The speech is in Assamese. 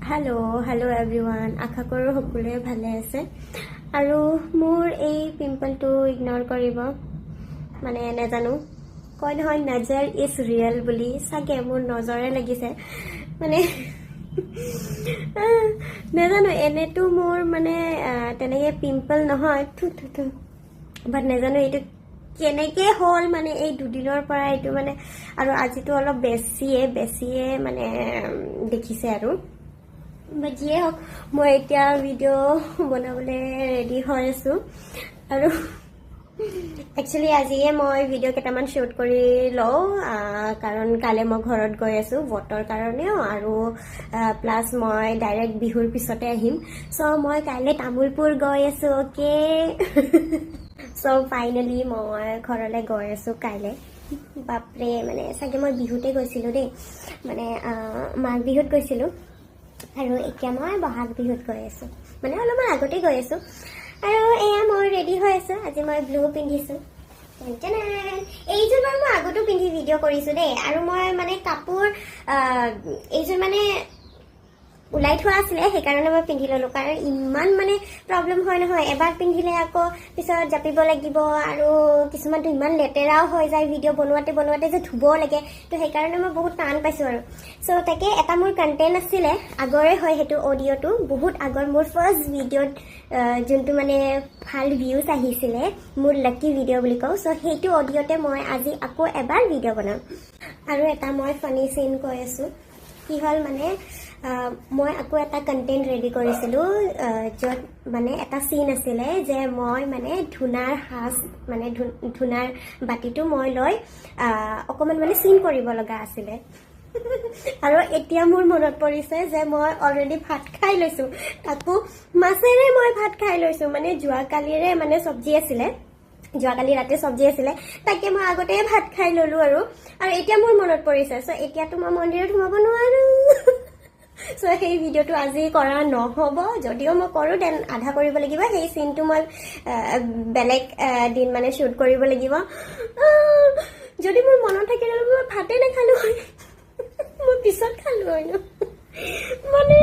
হেল্ল' হেল্ল' এভৰিৱান, আশা কৰোঁ সকলোৱে ভালে আছে। আৰু মোৰ এই পিম্পলটো ইগন'ৰ কৰিব। মানে নাজানো, কয় নহয় "নজৰ is real" বুলি, চাগে মোৰ নজৰে লাগিছে। মানে নাজানো, এনেতো মোৰ মানে তেনেকে পিম্পল নহয়, থু থু থু, বাট নাজানো এইটো কেনেকে হ'ল। মানে এই দুদিনৰ পৰা এইটো মানে আৰু আজিতো অলপ বেছিয়ে বেছিয়ে মানে দেখিছে আৰু। বাট যিয়ে হওক, মই এতিয়া ভিডিঅ' বনাবলৈ ৰেডি হৈ আছোঁ। আৰু একচুৱেলি আজিয়ে মই ভিডিঅ' কেইটামান শ্বুট কৰি লওঁ, কাৰণ কাইলৈ মই ঘৰত গৈ আছোঁ বতৰ কাৰণেও আৰু প্লাছ মই ডাইৰেক্ট বিহুৰ পিছতে আহিম। চ' মই কাইলৈ তামোলপুৰ গৈ আছোঁ। অ'কে, চ' ফাইনেলি মই ঘৰলৈ গৈ আছোঁ কাইলৈ। বাপৰে, মানে চাগে মই বিহুতে গৈছিলোঁ দেই, মানে মাঘ বিহুত গৈছিলোঁ আৰু এতিয়া মই বহাগ বিহুত গৈ আছোঁ, মানে অলপমান আগতে গৈ আছোঁ। আৰু এয়া মই ৰেডি হৈ আছোঁ। আজি মই ব্লু পিন্ধিছোঁ। এইযোৰ বাৰু মই আগতো পিন্ধি ভিডিঅ' কৰিছোঁ দেই। আৰু মই মানে কাপোৰ এইযোৰ মানে ওলাই থোৱা আছিলে, সেইকাৰণে মই পিন্ধি ল'লো। কাৰণ ইমান মানে প্ৰব্লেম হয় নহয়, এবাৰ পিন্ধিলে আকৌ পিছত জাপিব লাগিব আৰু কিছুমানটো ইমান লেতেৰাও হৈ যায় ভিডিঅ' বনোৱাতে বনোৱাতে যে ধুব লাগে। তো সেইকাৰণে মই বহুত টান পাইছোঁ। আৰু চ' তাকে এটা মোৰ কণ্টেণ্ট আছিলে, আগৰে হয় সেইটো অডিঅ'টো, বহুত আগৰ মোৰ ফাৰ্ষ্ট ভিডিঅ'ত যোনটো মানে ভাল ভিউজ আহিছিলে, মোৰ লাকি ভিডিঅ' বুলি কওঁ। চ' সেইটো অডিঅ'তে মই আজি আকৌ এবাৰ ভিডিঅ' বনাম। আৰু এটা মই ফানি চিন কৈ আছোঁ। কি হ'ল মানে মই আকৌ এটা কণ্টেণ্ট ৰেডি কৰিছিলোঁ, য'ত মানে এটা চিন আছিলে যে মই মানে ধূনাৰ সাজ, মানে ধূনাৰ বাতিটো মই লৈ অকণমান মানে চিন কৰিব লগা আছিলে। আৰু এতিয়া মোৰ মনত পৰিছে যে মই অলৰেডি ভাত খাই লৈছোঁ, তাকো মাছেৰে মই ভাত খাই লৈছোঁ। মানে যোৱাকালিৰে মানে চব্জি আছিলে, যোৱাকালি ৰাতি চব্জি আছিলে, তাকে মই আগতে ভাত খাই ললো। আৰু আৰু এতিয়া মোৰ মনত পৰিছে। চ' এতিয়াতো মই মন্দিৰত সোমাব নোৱাৰো। চ' সেই ভিডিঅ'টো আজি কৰা নহ'ব। যদিও মই কৰোঁ, then আধা কৰিব লাগিব। সেই চিনটো মই বেলেগ দিন মানে শ্বুট কৰিব লাগিব। যদি মোৰ মনত থাকিলে মই ভাতে নাখালো হয়, মই পিছত খালো হয় ন মানে।